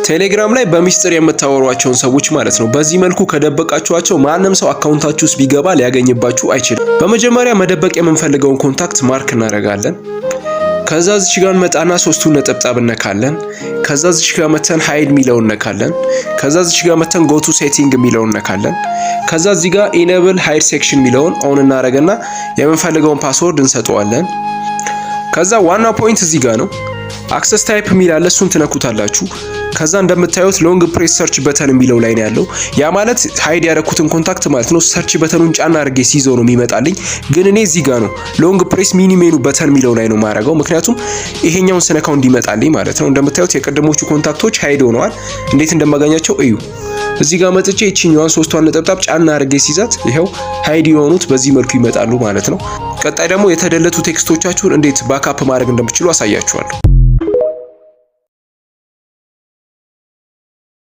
ቴሌግራም ላይ በሚስጥር የምታወሯቸውን ሰዎች ማለት ነው። በዚህ መልኩ ከደበቃችኋቸው ማንም ሰው account ኣችሁ ውስጥ ቢገባ ሊያገኝባችሁ አይችልም። በመጀመሪያ መደበቅ የምንፈልገውን contact mark እናደርጋለን። ከዛ እዚች ጋር እንመጣና ሶስቱን ነጠብጣብ እነካለን። ከዛ እዚች ጋር መተን hide የሚለውን እነካለን። ከዛ እዚች ጋር መተን go to setting የሚለውን እነካለን። ከዛ እዚህ ጋር enable hide section የሚለውን on እናደርግና የምንፈልገውን password እንሰጠዋለን። ከዛ ዋናው point እዚህ ጋር ነው። Access type የሚል አለ፣ እሱን ትነኩታላችሁ። ከዛ እንደምታዩት long press search button የሚለው ላይ ነው ያለው። ያ ማለት hide ያደረኩትን contact ማለት ነው። Search button ኑን ጫና አድርጌ ሲይዘው ነው የሚመጣልኝ። ግን እኔ እዚህ ጋር ነው long press mini menu button የሚለው ላይ ነው ማረገው፣ ምክንያቱም ይሄኛውን ስነካው እንዲመጣልኝ ማለት ነው። እንደምታዩት የቅድሞቹ contact ኦች hide ሆነዋል። እንዴት እንደማገኛቸው እዩ። እዚህ ጋር መጥቼ ይችኛዋን ሶስቷን ነጠብጣብ ጫና አድርጌ ሲይዛት ይኸው hide የሆኑት በዚህ መልኩ ይመጣሉ ማለት ነው። ቀጣይ ደግሞ የተደለቱ text ኦቻችሁን እንዴት backup ማድረግ እንደምትችሉ አሳያችኋለሁ።